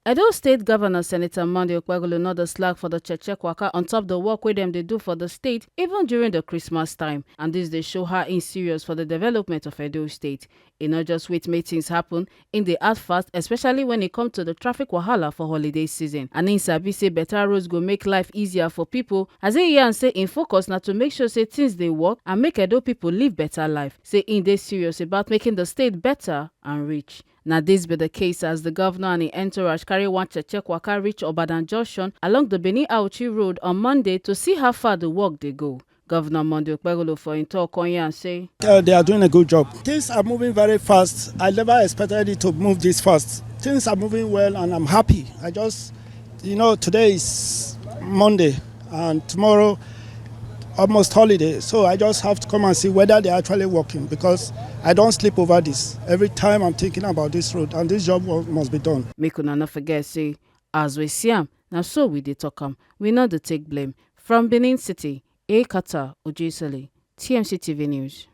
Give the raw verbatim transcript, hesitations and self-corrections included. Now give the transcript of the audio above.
Edo State Governor Senator Monday Okpebholo no dey slack for the check check waka on top the work wey dem dey do for the state, even during the Christmas time. And this dey show how im serious for the development of Edo State. E no just wait make things happen, im dey act fast, especially when e come to the traffic wahala for holiday season. And im sabi say better roads go make life easier for people, as im yarn say im focus na to make sure say things dey work and make Edo people live better life. Say im dey serious about making the state better and rich. Na this be the case as the governor and im entourage carry one check check waka reach Obadan Junction along the Benin Auchi Road on Monday to see how far the work dey go. Governor Monday Okpebholo for im talk come yarn say, Uh, they are doing a good job. Things are moving very fast. I never expected it to move this fast. Things are moving well, and I'm happy. I just, you know, today is Monday, and tomorrow almost holiday. So I just have to come and see whether they're actually working, because I don't sleep over this. Every time I'm thinking about this road, and this job wa- must be done. Make una no forget say, as we see am, na so we dey talk am. We no dey take blame. From Benin City, Ekata Ojisoli, T M C T V News.